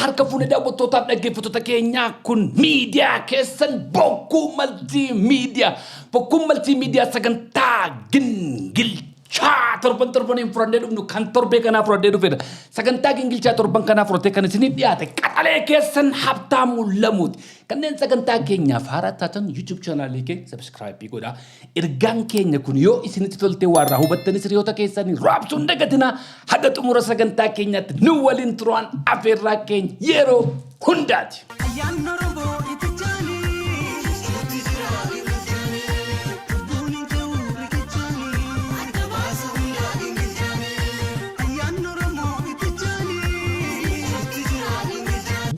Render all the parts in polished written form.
Harka fuune, daawwattootaaf dhaggeeffattoota keenyaa. Kun miidiyaa keessan Bokkuu Maltii Miidiyaa. Bokkuun Maltii Miidiyaa sagantaa gingilchaa torban torbaniin fudhannee dhufnu kan torbee kanaa fudhannee dhufedha. Sagantaa gingilchaa torban kanaa fudhatee kan isiniif dhiyaate qaxalee keessan Habtaamuu Lamuuti. Kanneen sagantaa keenyaaf haaraa taatan YouTube channelii keenya subscribe godhaa. Ergaan keenya kun yoo isinitti toltee waan irraa hubattanis hiriyoota keessanii raabsuun dagatinaa. Haga xumura sagantaa keenyaatti nu waliin turaan afeerraa keenya yeroo hundaati. Ayyaanni Oromoo itti jaanii. Lubbuun hin ka'u riqichaanii. Ayyaanni Oromoo itti jaanii.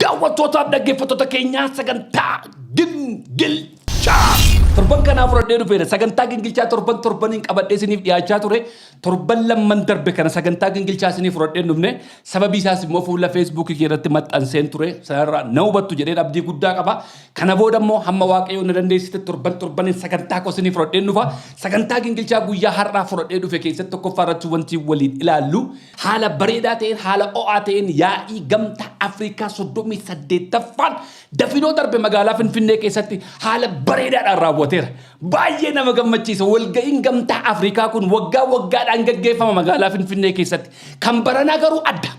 Daawwattootaaf dhaggeeffattoota keenyaa, sagantaa gingilchaa torban kanaa fudhadhee dhufeera. Sagantaa gingilchaa torban torbaniin qabadhee isiniif dhiyaachaa ture. Torban lamman darbe kana sagantaa gingilchaa isiniif fudhadhee hin dhufne. Sababii isaas immoo fuula Feesbuukii irratti maxxanseen ture. Sanarraa na hubattu jedheen abdii guddaa qaba. Kana booda immoo hamma Waaqayyoon na dandeessite torban torbaniin sagantaa koo isiniif fudhadheen dhufa. Sagantaa gingilchaa guyyaa har'aa fudhadhee dhufe keessatti tokkoffaa irratti wanti waliin ilaallu haala bareedaa ta'een, haala ho'aa ta'een yaa'ii Gamtaa Afrikaa 38ffaan dafinoo darbe magaalaa Finfinnee keessatti haala bareedaadhaan raawwateera. Baay'ee nama gammachiisa. Walga'iin Gamtaa Afrikaa kun waggaa waggaadhaan gaggeeffama magaalaa Finfinnee keessatti. Kan baranaa garuu adda.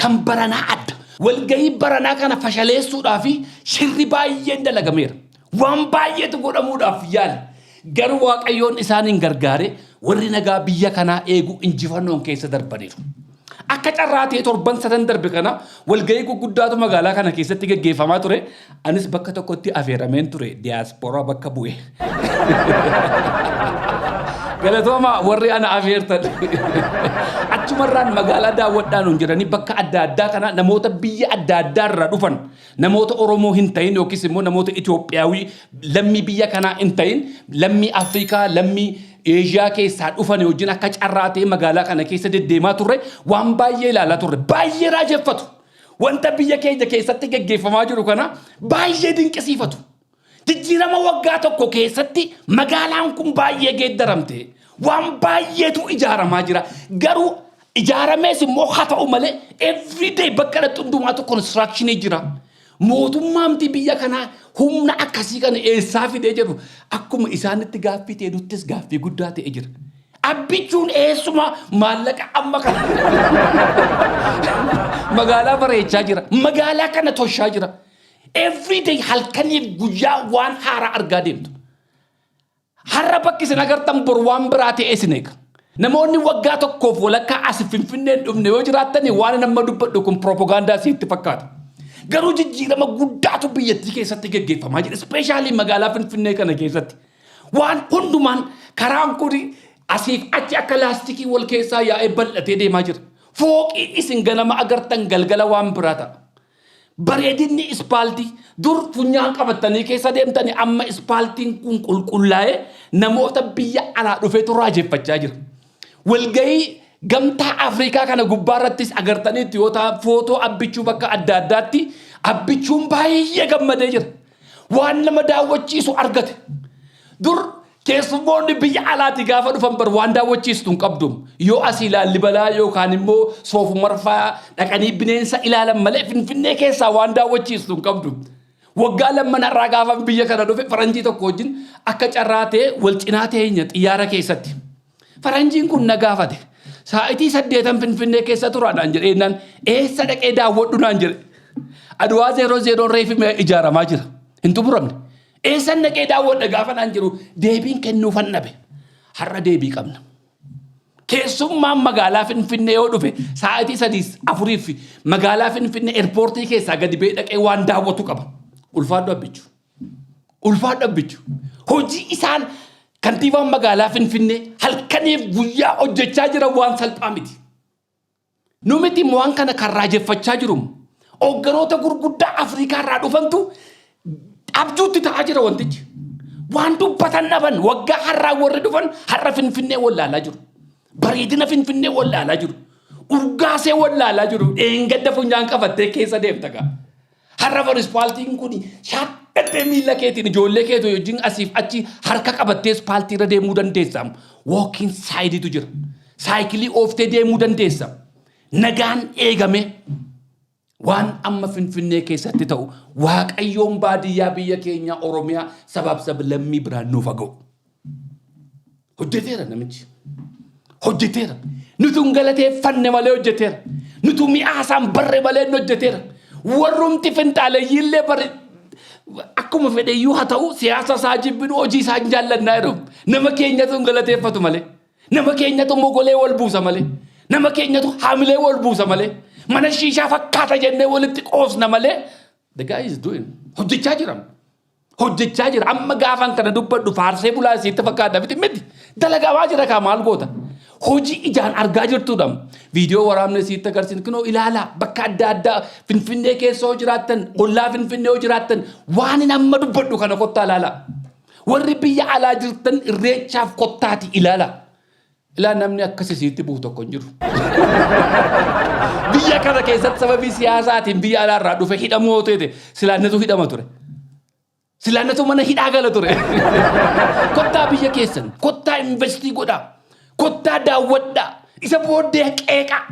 Kan baranaa adda. Walga'ii baranaa kana fashaleessuudhaa fi shirri baay'een dalagameera. Waan baay'eetu godhamuudhaaf yaale. Garuu Waaqayyoon isaaniin gargaare, warri nagaa biyya kanaa eegu injifannoon keessa darbaniiru. Akka carraa ta'e torban sadan darbe kana walga'ii gurguddaatu magaalaa kana keessatti gaggeeffamaa ture. Anis bakka tokkotti afeerameen ture, diyaaspooraa bakka bu'e. Galatooma warri ana afeertan. Achumarraan magaalaa daawwadhaan hin jiranii bakka adda addaa kana namoota biyya adda addaa irraa dhufan, namoota Oromoo hin ta'in yookiis immoo namoota Itoophiyaawii lammii biyya kanaa hin ta'in, lammii Afrikaa, lammii Eeshiyaa keessaa dhufan wajjin akka carraa ta'e magaalaa kana keessa deddeemaa turre. Waan baay'ee ilaalaa turre, baay'ee raajeffatu. Wanta biyya keenya keessatti geggeeffamaa jiru kana baay'ee dinqisiifatu. Jijjiirama waggaa tokko keessatti magaalaan kun baay'ee geeddaramte. Waan baay'eetu ijaaramaa jira. Garuu ijaaramees immoo haa ta'u malee everyday bakka dhaqxu hundumaatu constructionii jira. Mootummaamti biyya kanaa humna akkasii kana eessaa fidee jedhu akkuma isaanitti gaaffii ta'e nuttis gaaffii guddaa ta'e jira. Abbichuun eessuma maallaqa amma kana magaalaa bareechaa jira. Magaalaa kana toshaa jira. Everyday halkaniif guyyaa waan haaraa argaa deemtu. Har'a bakki isin agartan bor waan biraa ta'e isin eega. Namoonni waggaa tokkoof walakkaa as Finfinneen dhufne yoo jiraattani waan nama dubbadhu kun piroopagaandaa sitti fakkaata. Garuu jijjiirama guddaatu biyyattii keessatti geggeeffamaa jira. Especially magaalaa Finfinnee kana keessatti. Waan hundumaan karaan kun asiif achi akka laastikii wal keessaa yaa'ee bal'atee deemaa jira. Fooqii isin ganama agartan galgala waan biraa ta'a. Bareedinni ispaaltii dur funyaan qabatanii keessa deemtanii amma ispaaltiin kun qulqullaa'ee namoota biyya alaa dhufeetu raajeffachaa jira. Walgahii Gamtaa Afrikaa kana gubbaa irrattis agartaniitti yoo ta'an footoo Abbichuu bakka adda addaatti Abbichuun baay'ee gammadee jira. Waan nama daawwachiisu argate. Dur keessummoonni biyya alaati gaafa dhufan bar waan daawwachiistu hin qabdu. Yoo asii Laallibalaa yookaan immoo Soofumarfaa dhaqanii bineensa ilaalan malee Finfinnee keessaa waan daawwachiistu hin qabdu. Waggaa lamman har'aa gaafa biyya kana dhufe faranjii tokko wajjin akka carraa ta'e wal cinaa teenya xiyyaara keessatti. Faranjiin kun na gaafate. "Saa'itii 8 Finfinnee keessa tura" naan jedhee naan "Eessa dhaqee daawwadhu?" naan jedhe. Aduwaa 00 reefi ijaaramaa jira. Hin xumuramne. "Eessan dhaqee daawwadha?" gaafa naan jiru deebiin kennuufan dhabe. Har'a deebii qabna. Keessummaan magaalaa Finfinnee yoo dhufe sa'aatii 3, 4f magaalaa Finfinnee airportii keessaa gadi ba'ee dhaqee waan daawwatu qaba. Ulfaadhu Abbichuu. Ulfaadhu Abbichuu. Hojii isaan kantiibaan magaalaa Finfinnee halkaniif guyyaa hojjechaa jiran waan salphaa miti. Nu miti waan kana kan raajeffachaa jiru. Hoogganoota gurguddaa Afrikaa irraa dhufantu abjuutti ta'aa jira wantichi. Waan dubbatan dhaban. Waggaa har'aa warri dhufan har'a Finfinnee wallaalaa jiru. Bareedina Finfinnee wallaalaa jiru. Urgaasee wallaalaa jiru. Dheengadda funyaan qabattee keessa deemta gaa. Har'a ispaaltiin kun shaadhattee miila keetiin ijoollee keetu wajjin asiif achi harka qabattee ispaaltii irra deemuu dandeessa. Walking sideitu jira. Saayikilii ooftee deemuu dandeessa. Nagaan eegame. Waan amma Finfinnee keessatti ta'u Waaqayyoon baadiyyaa biyya keenya Oromiyaa sabaaf sablammii biraan nuuf haa ga'u. Hojjeteera namichi. Hojjeteera. Nuti hin galateeffanne malee hojjeteera. Nuti mi'aa isaan barre malee inni hojjeteera. Warrumti finxaaleyyiillee bari akkuma fedheyyuu haa ta'u siyaasa isaa jibbinu hojii isaa hin jaallannaa jedhu. Nama keenyatu hin galateeffatu malee. Nama keenyatu mogolee wal buusa malee. Nama keenyatu haamilee wal buusa malee. Mana shiishaa fakkaata jennee walitti qoosna malee. The guy is doing. Hojjechaa jira. Hojjechaa jira. Amma gaafan kana dubbadhu faarsee bulaa isiitti fakkaata miti miti. Dalagamaa jira kaa maal goota. Hojii ijaan argaa jirtudha. Viidiyoo waraabne isiitti agarsiisnu kunoo ilaalaa bakka adda addaa Finfinnee keessa hoo jiraattan ollaa Finfinnee hoo jiraattan waan hin amma dubbadhu kana kottaa ilaalaa. Warri biyya alaa jirtan irreechaaf kottaati ilaalaa. Ilaa namni akkas isiitti bu'u tokko hin jiru. Biyya kana keessatti sababii siyaasaatiin biyya alaa irraa dhufe hidhamuu yoo ta'e silaannatu hidhama ture. Silaannatu mana hidhaa gala ture. Kottaa biyya keessan, kottaa investii godhaa, kottaa daawwadhaa, isa booddee qeeqaa.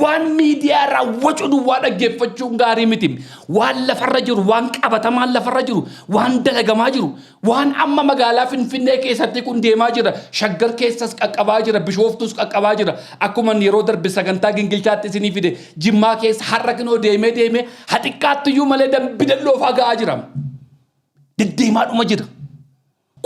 Waan miidiyaa irraa wacu duwwaa dhaggeeffachuun gaarii miti. Waan lafarra jiru, waan qabatamaan lafarra jiru, waan dalagamaa jiru, waan amma magaalaa Finfinnee keessatti kun deemaa jira. Shaggar keessas qaqqabaa jira, Bishooftus qaqqabaa jira. Akkuma yeroo darbe sagantaa gingilchaatti isinii fide Jimmaa keessa har'a kinoo deemee deemee haxiqqaattiyyuu malee dambi dalloofaa ga'aa jira. Deddeemaadhuma jira.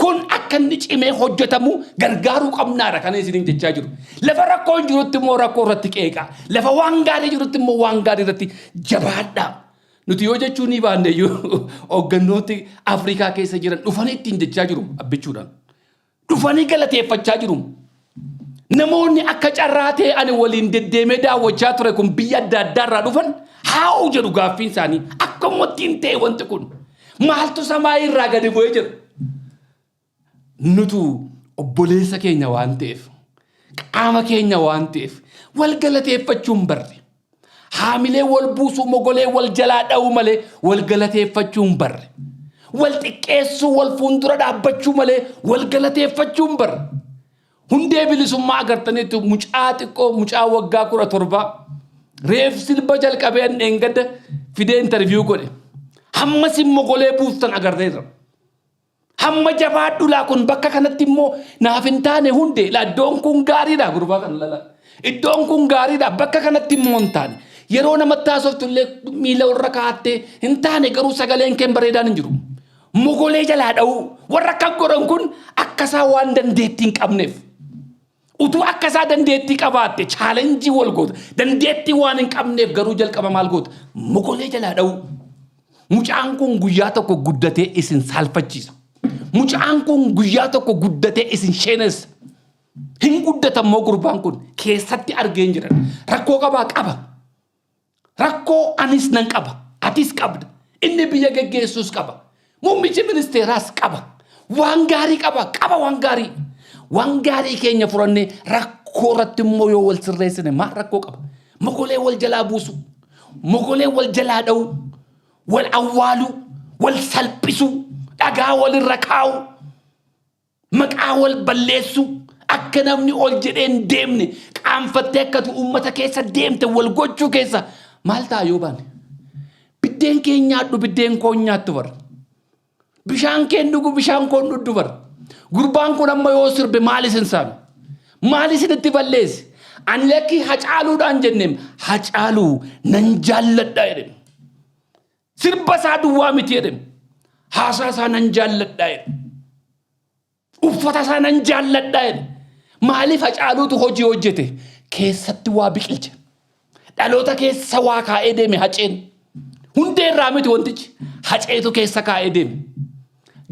Kun akka inni cimee hojjetamu gargaaruu qabnaadha kan isiniin jechaa jiru. Lafa rakkoon jirutti immoo rakkoo irratti qeeqaa. Lafa waan gaarii jirutti immoo waan gaarii irratti jabaadhaa. Nuti yoo jechuu ni baanne iyyuu hooggantooti Afrikaa keessa jiran dhufanii ittiin jechaa jiru abbichuudhaan. Dhufanii galateeffachaa jiru. Namoonni akka carraa ta'e ani waliin deddeemee daawwachaa ture kun biyya adda addaa irraa dhufan haa'u jedhu gaaffiin isaanii akkamumatti hin ta'e wanti kun maaltu samaa irraa gadi bu'ee jedhu. Nutu obboleessa keenya waan ta'eef qaama keenya waan ta'eef wal galateeffachuun barre. Haamilee wal buusuu mogolee wal jalaa dha'uu malee wal galateeffachuun barre. Wal xiqqeessuu wal fuuldura dhaabbachuu malee wal galateeffachuun barre. Hundee bilisummaa agartaniitu mucaa xiqqoo mucaa waggaa 17 reef sirba jalqabee dheengadda fidee interview godhe. Hammas mogolee buustan agarteerra. Hamma jabaadhu laa kun bakka kanatti immoo naaf hin taane hundee laa iddoon kun gaariidha gurbaa kana lala. Iddoon kun gaariidha bakka kanatti immoo hin taane. Yeroo namatti haasoftu illee miila irra kaa'attee hin taane garuu sagaleen kee bareedaan hin jiru. Mogolee jalaa dha'uu warra akka godhan kun akkasaa waan dandeettii hin qabneef. Utuu akkasaa dandeettii qabaatte challenge wal goota. Dandeettii waan hin qabneef garuu jalqaba maal goota? Mogolee jalaa dha'uu. Mucaan kun guyyaa tokko guddatee isin saalfachiisa. Mucaan kun guyyaa tokko guddatee isin sheenessa. Hin guddatan immoo gurbaan kun keessatti argeen jiran. Rakkoo qabaa qaba. Rakkoo anis nan qaba. Atis qabda. Inni biyya geggeessus qaba. Muummichi ministeeraas qaba. Waan gaarii qaba. Qaba waan gaarii. Waan gaarii keenya furannee rakkoo irratti immoo yoo wal sirreessine maal rakkoo qaba? Mogolee wal jalaa buusu. Mogolee wal jalaa dha'u. Wal awwaaluu. Wal salphisuu. Dhagaa walirra kaa'u. Maqaa wal balleessuu. Akka namni ol jedhee hin deemne qaanfattee akkatu uummata keessa deemte wal gochuu keessa maal ta'a yoo baane? Biddeen kee nyaadhu biddeen koo nyaattu bara. Bishaan kee dhugu bishaan koo dhugdu bara. Gurbaan kun amma yoo sirbe maal isin saame? Maal isinitti balleesse? Ani lakki Hacaaluudhaan jenneem Hacaaluu nan jaalladha jedhe. Sirba isaa duwwaa miti jedhe. Haasaa isaa nan jaalladha jedhe. Uffata isaa nan jaalladha jedhe. Maaliif Hacaaluutu hojii hojjete? Keessatti waa biqilche. Dhaloota keessa waa kaa'ee deeme Haceen. Hundee irraa miti wantichi. Haceetu keessa kaa'ee deeme.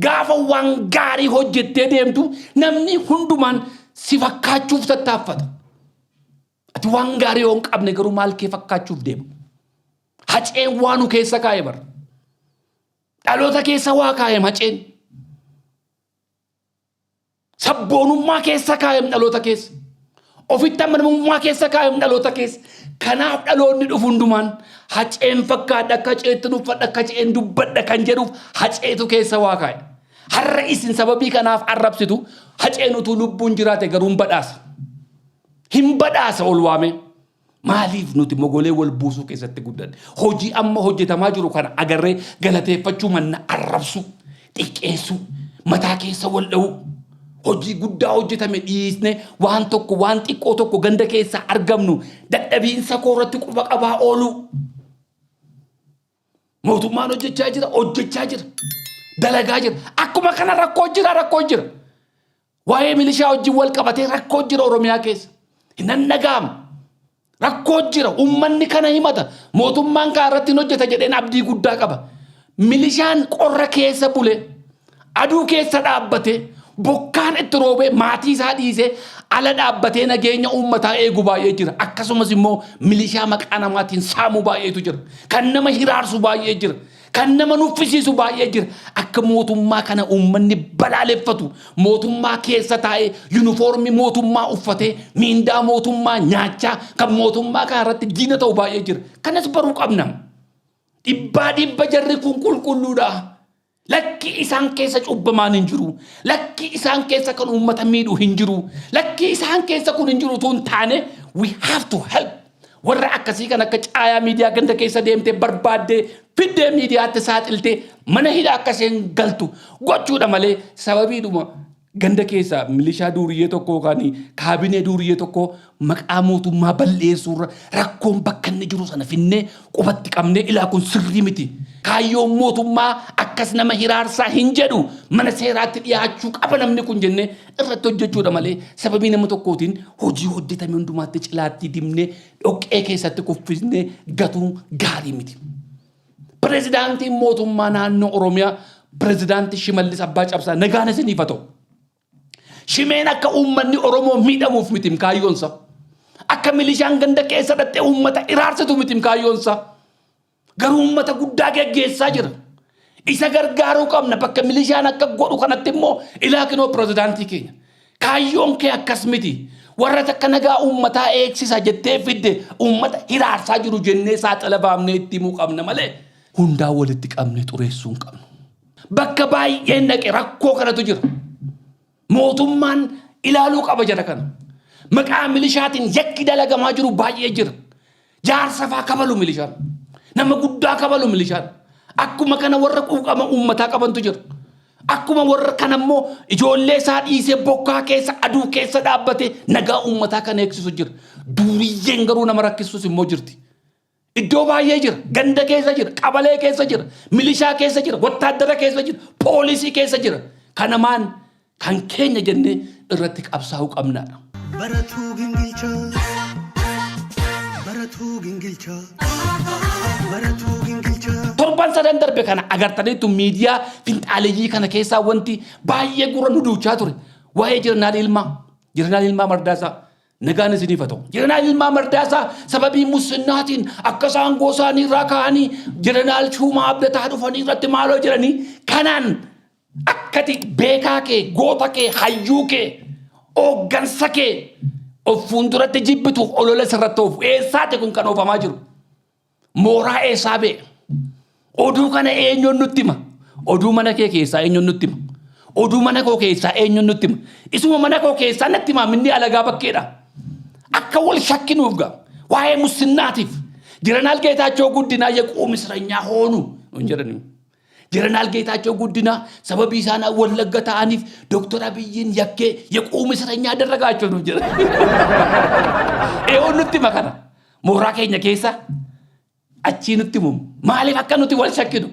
Gaafa waan gaarii hojjettee deemtu namni hundumaan si fakkaachuuf tattaaffata. Ati waan gaarii yoo hin qabne garuu maal kee fakkaachuuf deema? Haceen waa nu keessa kaa'e bara. Dhaloota keessa waa kaa'e Haceen. Sabboonummaa keessa kaa'e dhaloota keessa. Ofitti amanamummaa keessa kaa'e dhaloota keessa. Kanaaf dhaloonni dhufu hundumaan Haceen fakkaadha akka Haceetti uffadha akka Haceen dubbadha kan jedhuuf Haceetu keessa waa kaa'e. Har'a isin sababii kanaaf arrabsitu Haceen utuu lubbuun jiraate garuu hin badhaasa. Hin badhaasa ol waamee. Maaliif nuti mogolee wal buusuu keessatti guddanne? Hojii amma hojjetamaa jiru kana agarree galateeffachuu manna arrabsuu, xiqqeessuu, mataa keessa wal dha'uu. Hojii guddaa hojjetame dhiisne waan tokko, waan xiqqoo tokko ganda keessaa argamnu dadhabiinsa koo irratti quba qabaa ooluu. Mootummaan hojjechaa jira, hojjechaa jira, dalagaa jira. Akkuma kana rakkoo jira, rakkoo jira. Waa'ee milishaa wajjin wal qabatee rakkoo jira Oromiyaa keessa. Hin dhaga'amu. Rakkoo jira. Uummanni kana himata. Mootummaan kaa irratti hin hojjeta jedheen abdii guddaa qaba. Milishaan qorra keessa bule, aduu keessa dhaabbatee, bokkaan itti roobee, maatii isaa dhiisee ala dhaabbatee nageenya uummataa eegu baay'ee jira. Akkasumas immoo milishaa maqaa namaatiin saamu baay'eetu jira. Kan nama hiraarsu baay'ee jira. Kan nama nuffisiisu baay'ee jira. Akka mootummaa kana uummanni balaaleffatu, mootummaa keessa taa'ee, yuunifoormii mootummaa uffatee, miindaa mootummaa nyaachaa kan mootummaa kana irratti diina ta'u baay'ee jira. Kanas baruu qabna. Dhibbaa dhibba jarri kun qulqulluudha. Lakki, isaan keessa cubbamaan hin jiru. Lakki, isaan keessa kan uummata miidhu hin jiru. Lakki, isaan keessa kun hin jiru utuu hin taane, we have to help. Warra akkasii kan akka caayaa miidiyaa ganda keessa deemtee barbaaddee fiddee miidiyaatti saaxiltee mana hidhaa akka isheen galtu gochuudha malee, sababiidhuma ganda keessa milishaa duuriyyee tokko yookaan kaabinee duuriyyee tokko maqaa mootummaa balleessuurra, rakkoon bakka inni jiru sana finnee qubatti qabnee, ilaa, kun sirrii miti. Kaayyoon mootummaa akkas nama hiraarsaa hin jedhu, mana seeraatti dhiyaachuu qaba namni kun jennee irratti hojjechuudha malee, sababii nama tokkootiin hojii hojjetame hundumaatti cilaatti dibnee dhoqqee keessatti kuffisnee gatuun gaarii miti. Pirezidaantiin mootummaa naannoo Oromiyaa, Pirezidaantii Shimallis Abbaa Cabsaa, nagaan isiniif haa ta'u. Shimeen akka uummanni Oromoo miidhamuuf miti kaayyoonsa. Akka milishaan ganda keessa dhattee uummata iraarsitu miti kaayyoonsa. Garuu uummata guddaa geggeessaa jira. Isa gargaaruu qabna. Bakka milishaan akka godhu kanatti immoo, ilaa kinoo pirezidaantii keenya. Kaayyoon kee akkas miti. Warra takka nagaa uummataa eegsisa jettee fidde uummata hiraarsaa jiru jennee saaxila baafnee itti himuu qabna malee, hundaa walitti qabnee xureessuu hin qabnu. Bakka baay'een dhaqe rakkoo kanatu jira. Mootummaan ilaaluu qaba jara kana. Maqaa milishaatiin yakki dalagamaa jiru baay'ee jira. Jaarsa faa kabalu milishaan. Nama guddaa kabalu milishaan. Akkuma kana warra quuqama uummataa qabantu jira. Akkuma warra kana immoo ijoollee isaa dhiisee bokkaa keessa, aduu keessa dhaabbatee nagaa uummataa kan eegsisu jira. Duuriyyeen garuu nama rakkisus immoo jirti. Iddoo baay'ee jira. Ganda keessa jira. Qabalee keessa jira. Milishaa keessa jira. Wattaaddara keessa jira. Poolisii keessa jira. Kanamaan kan keenya jennee irratti qabsaa'uu qabnaadha. Baratuu gingilchaa, baratuu gingilchaa, baratuu gingilchaa. Torban sadan darbe kana agartaniitu, miidiyaa finxaaleyyii kana keessaa wanti baay'ee gurra nu duuchaa ture. Waa'ee Jeneraal Yilmaa. Jeneraal Yilmaa Mardaasaa. Nagaan isiniif haa ta'u. Jeneraal Yilmaa Mardaasaa sababii mussinnaatiin akka isaan goosaanii irraa ka'anii Jeneraal Shuumaa Abdataa dhufanii irratti maaloo jedhanii, kanaan akkati beekaa kee, goota kee, hayyuu kee, hooggansa kee of fuulduratti jibbituuf olola sirratti oofu. Eessaati kun kan oofamaa jiru? Mooraa eessaa ba'e? Oduu kana eenyuun nutti hima? Oduu mana kee keessaa eenyuun nutti hima? Oduu mana koo keessaa eenyuun nutti hima? Isuma mana koo keessaa natti himaa, minni alagaa bakkeedha. Akka wal shakkinuuf gaa. Waa'ee mussinnaatiif. Jeneraal Geetaachoo Guddinaa የቁም እስረኛ ሆኑ hin jedhani. Jeneraal Geetaachoo Guddinaa sababii isaan Wallagga ta'aniif Dooktar Abiyyiin yakkee የቁም እስረኛ አደረጋቸው nu jedha. Eeyoon nutti hima kana. Mooraa keenya keessa achii nutti himu. Maaliif akka nuti wal shakkinu?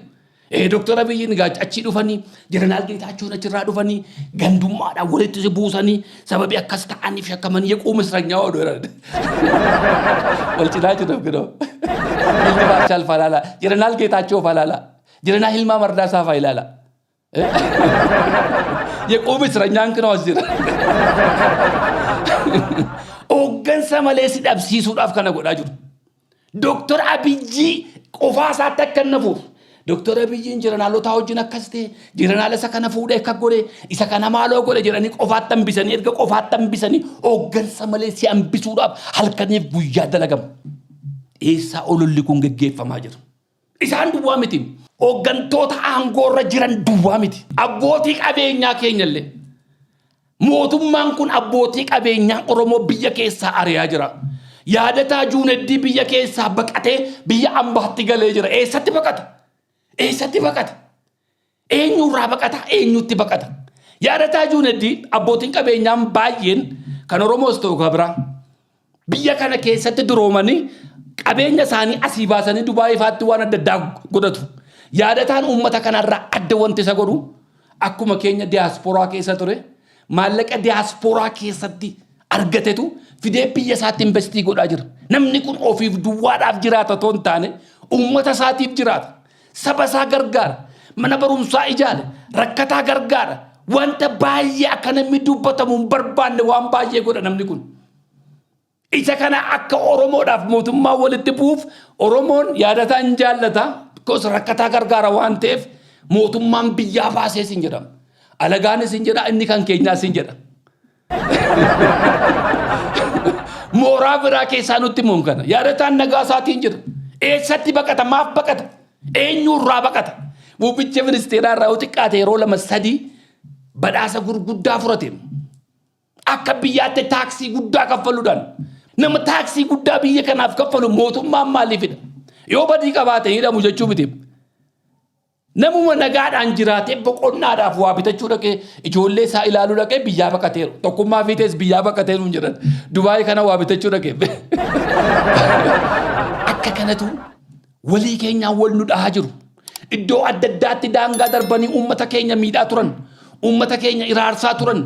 Dooktar Abiyyiin egaa achii dhufanii, Jeneraal Geetaachoon achirraa dhufanii, gandummaadhaan walitti si buusanii, sababii akkas ta'aniif shakkamanii የቁም እስረኛ oolu jedhan. Wal cinaa jiru kunoo. Fiild Maarshaal faa ilaala. Jeneraal Geetaachoo faa ilaala. Jeneraal Yilmaa Mardaasaa faa ilaala. የቁም እስረኛ n kunoo as jira. Hooggansa malee si dhabsiisuudhaaf kana godhaa jiru. Dooktar Abiyyi qofaa isaatti akka hin nafuuf. Dooktar Abiyyiin jeneraalota wajjin akkas ta'e, jeneraala isa kana fuudhee akka godhe, isa kana maaloo godhe jedhanii qofaatti hambisanii, erga qofaatti hambisanii hooggansa malee si hambisuudhaaf halkaniif guyyaa dalagamu. Eessaa ololli kun geggeeffamaa jira? Isaan duwwaa miti. Hooggantoota aangoorra jiran duwwaa miti. Abbootii qabeenyaa keenyallee. Mootummaan kun abbootii qabeenyaa Oromoo biyya keessaa ari'aa jira. Yaadataa Juuneddii biyya keessaa baqatee biyya ambaatti galee jira. Eessatti baqata? Eessatti baqata? Eenyurraa baqata? Eenyutti baqata? Yaadataa Juuneddii abbootiin qabeenyaan baay'een kan Oromoos ta'u kan biraa biyya kana keessatti duroomanii qabeenya isaanii asii baasanii Dubaayii faatti waan adda addaa godhatu. Yaadataan uummata kanarraa adda wanti isa godhu akkuma keenya diyaaspooraa keessa ture maallaqa diyaaspooraa keessatti argatetu fidee biyya isaatti investii godhaa jira. Namni kun ofiif duwwaadhaaf jiraata otoo hin taane uummata isaatiif jiraata. Saba isaa gargaara. Mana barumsaa ijaare. Rakkataa gargaara. Wanta baay'ee akka namni dubbatamu hin barbaanne waan baay'ee godha namni kun. Isa kana akka Oromoodhaaf mootummaa walitti bu'uuf Oromoon yaadataa hin jaallata. Because rakkataa gargaara waan ta'eef mootummaan biyyaa baasee sin jedhama. Alagaanis hin jedha inni kan keenyaas hin jedha. Mooraa biraa keessaa nutti himuun kana. Yaadataan nagaa isaatiin jira. Eessatti baqata? Maaf baqata? Eenyurraa baqata? Muummicha ministeeraa irraa yoo xiqqaate yeroo lama sadii badhaasa gurguddaa fudhate. Akka biyyaatti taaksii guddaa kaffaluudhaan nama taaksii guddaa biyya kanaaf kaffalu mootummaan maaliifidha? Yoo badii qabaate hidhamu jechuu miti. Namuma nagaadhaan jiraatee boqonnaadhaaf waa bitachuu dhaqee ijoollee isaa ilaaluu dhaqee biyyaa baqateeru. Tokkummaa fiitees biyyaa baqateeru hin jedhan. Dubaayii kana waa bitachuu dhaqee. Akka kanatu walii keenyaan wal nu dhahaa jiru. Iddoo adda addaatti daangaa darbanii uummata keenya miidhaa turan. Uummata keenya iraarsaa turan.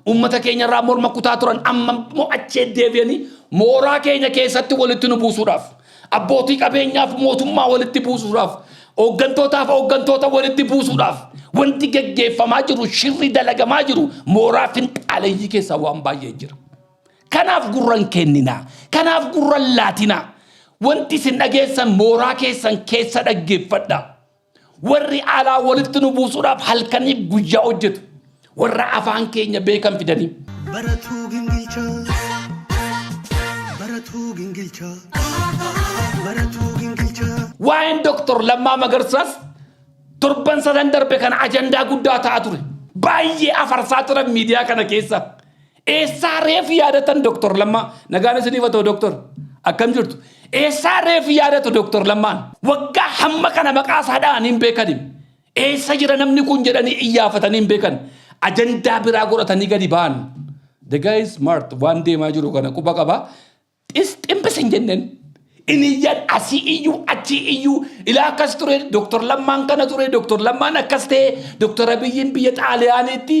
Uummata keenya irraa morma kutaa turan. Amma immoo achee deebi'anii mooraa keenya keessatti walitti nu buusuudhaaf. Abbootii qabeenyaaf mootummaa walitti buusuudhaaf. Hooggantootaaf hooggantoota walitti buusuudhaaf. Wanti geggeeffamaa jiru shirri dalagamaa jiru mooraa finxaaleyyii keessaa waan baay'ee jira. Kanaaf gurra hin kenninaa. Kanaaf gurra hin laatinaa. Wanti isin dhageessan mooraa keessan keessa dhaggeeffadhaa. Warri alaa walitti nu buusuudhaaf halkaniif guyyaa hojjetu. Warra afaan keenya beekan fidanii. Baratuu gingilchaa. Baratuu gingilchaa. Baratuu gingilchaa. Waa'een Dooktor Lammaa Magarsaas torban sadan darbe kana ajandaa guddaa ta'aa ture. Baay'ee afarsaa turan miidiyaa kana keessa. Eessaa reef yaadatan Dooktor Lammaa? Nagaan isiniif haa ta'u Dooktor. Akkam jirtu? Eessaa reef yaadatu Dooktor Lammaan? Waggaa hamma kana maqaa isaa dha'anii hin beekani. Eessa jira namni kun jedhanii iyyaafatanii hin beekan. Ajandaa biraa godhatanii gadi ba'an. The guy is smart waan deemaa jiru kana quba qaba. Xis ximbis hin jenneen. Inni iyyan asii iyyuu achii iyyuu ilaa akkas ture Dooktor Lammaan kana ture Dooktor Lammaan akkas ta'e Dooktor Abiyyiin biyya Xaaliyaaniitti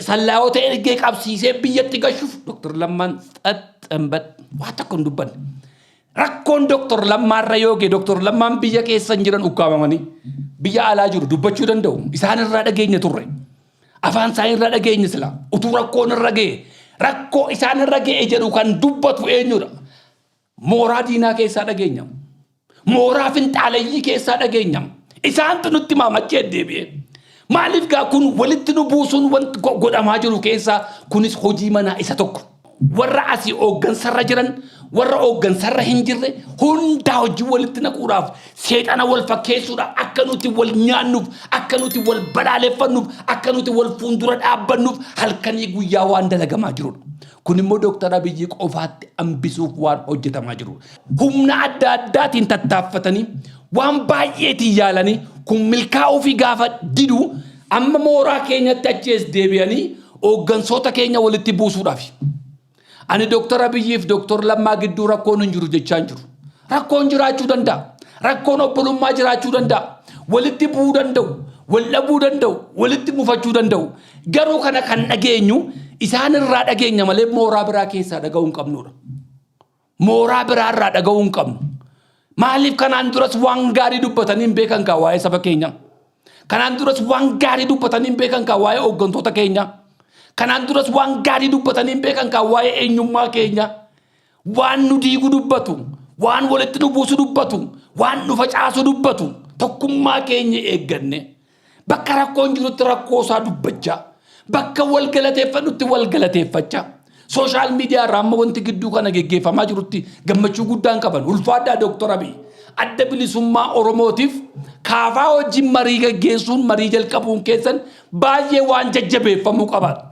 sallaayota ergee qabsiisee biyyatti gashuuf Dooktor Lammaan xaxxambad waa tokko hin dubbanne. Rakkoon Dooktor Lammaarra yoo ga'e Dooktor Lammaan biyya keessa hin jiran ukkaamamanii biyya alaa jiru dubbachuu danda'u. Isaan irraa dhageenya turre. Afaan isaanii irraa dhageenya sila utuu rakkoon irra ga'e rakkoo isaan irra ga'e jedhu kan dubbatu eenyudha? Mooraa diinaa keessaa dhageenya. Mooraa finxaaleyyii keessaa dhageenya. Isaantu nutti maamachee deebi'e. Maaliif gaa kun walitti nu buusuun wanti godhamaa jiru keessaa kunis hojii manaa isa tokko. Warra asii hooggansarra jiran, warra hooggansarra hin jirre hundaa hojii walitti naquudhaaf seexana wal fakkeessuudhaaf akka nuti wal nyaannuuf, akka nuti wal balaaleffannuuf, akka nuti wal fuuldura dhaabbannuuf halkanii guyyaa waan dalagamaa jirudha. Kun immoo Dooktar Abiyyi qofaatti hambisuuf waan hojjetamaa jiru. Humna adda addaatiin tattaaffatanii waan baay'eetiin yaalanii kun milkaa'uu fi gaafa didu amma mooraa keenyatti achi as deebi'anii hooggansoota keenya walitti buusuudhaaf. Ani Dooktar Abiyyiif Dooktar Lammaa gidduu rakkoon hin jiru jechaa hin jiru. Rakkoon jiraachuu danda'a. Rakkoon obbolummaa jiraachuu danda'a. Walitti bu'uu danda'u. Wal dhabuu danda'u. Walitti mufachuu danda'u. Garuu kana kan dhageenyu isaan irraa dhageenya malee mooraa biraa keessaa dhaga'uu hin qabnudha. Mooraa biraa irraa dhaga'uu hin qabnu. Maaliif kanaan duras waan gaarii dubbatanii hin beekan kaa waa'ee saba keenyaa? Kanaan duras waan gaarii dubbatanii hin beekan kaa waa'ee hooggantoota keenyaa? Kanaan duras waan gaarii dubbatanii hin beekan kaa waa'ee eenyummaa keenyaa? Waan nu diigu dubbatu, waan walitti nu buusu dubbatu, waan nu facaasu dubbatu, tokkummaa keenya eegganne. Bakka rakkoon jirutti rakkoo isaa dubbachaa, bakka wal galateeffannutti wal galateeffachaa. Social media irraa amma wanti gidduu kana geggeeffamaa jirutti gammachuu guddaan qaban. Ulfaadhaa Dooktor Abiy. Adda bilisummaa Oromootiif kaafaa wajjin marii geggeessuun marii jalqabuun keessan baay'ee waan jajjabeeffamuu qabaadha.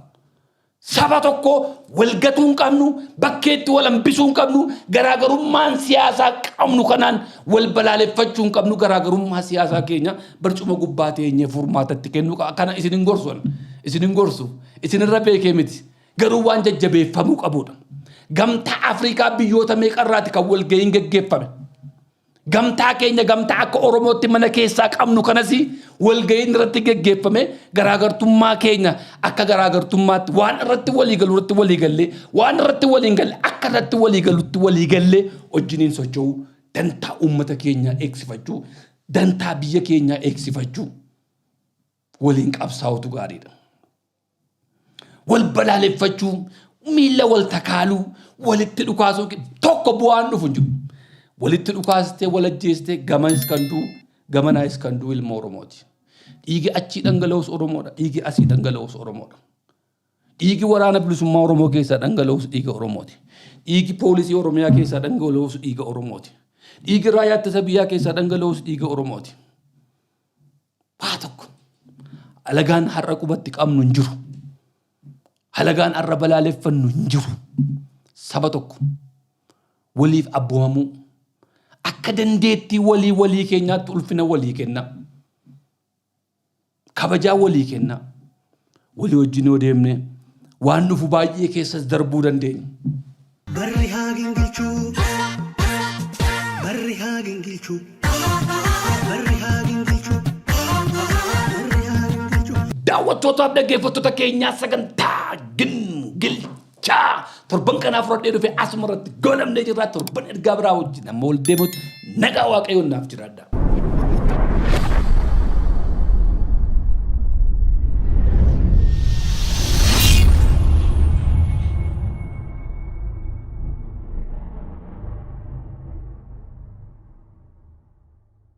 Saba tokko wal gatuu hin qabnu, bakkeetti wal hambisuu hin qabnu, garaagarummaan siyaasaa qabnu kanaan wal balaaleffachuu hin qabnu, garaagarummaa siyaasaa keenya barcuma gubbaa teenyee furmaatatti kennuu qaba. Kana isin hin gorsu, isin hin gorsu, isinirra beekee miti. Garuu waan jajjabeeffamuu qabudha. Gamtaa Afrikaa biyyoota meeqarraati kan walga'iin geggeeffame? Gamtaa keenya, gamtaa akka Oromootti mana keessaa qabnu kanas walga'iin irratti geggeeffame, garaagartummaa keenya akka garaagartummaatti waan irratti walii galu irratti walii gallee, waan irratti walii hin galle akka irratti walii galutti walii gallee wajjiniin socho'uu, dantaa uummata keenyaa eegsifachuu, dantaa biyya keenyaa eegsifachuu, waliin qabsaa'utu gaariidha. Wal balaaleffachuu, miila wal takaaluu, walitti dhukaasuu tokko bu'aan dhufu hin jiru. Walitti dhukaastee wal ajjeestee gamanis kan du'u gamanaayis kan du'u ilma Oromooti. Dhiigi achii dhangala'us Oromoodha. Dhiigi asii dhangala'us Oromoodha. Dhiigi waraana bilisummaa Oromoo keessaa dhangala'us dhiiga Oromooti. Dhiigi poolisii Oromiyaa keessaa dhangala'us dhiiga Oromooti. Dhiigi raayyaa ittisa biyyaa keessaa dhangala'us dhiiga Oromooti. Waa tokko. Alagaan har'a qubatti qabnu hin jiru. Alagaan har'a balaaleffannu hin jiru. Saba tokko. Waliif abboomamuu. Akka dandeettii walii walii keenyaatti ulfina walii kennaa. Kabajaa walii kennaa. Walii wajjin yoo deemne waan dhufu baay'ee keessas darbuu dandeenya. Barri haa gingilchuu. Barri haa gingilchuu. Barri haa gingilchuu. Barri haa gingilchuu. Daawwattootaaf dhaggeeffattoota keenyaa, sagantaa gingilchaa torban kanaa fudhadhee dhufe asuma irratti goolabnee jirra. Torban ergaa biraa wajjin amma wal deemutti nagaa Waaqayyoon naaf jiraadha.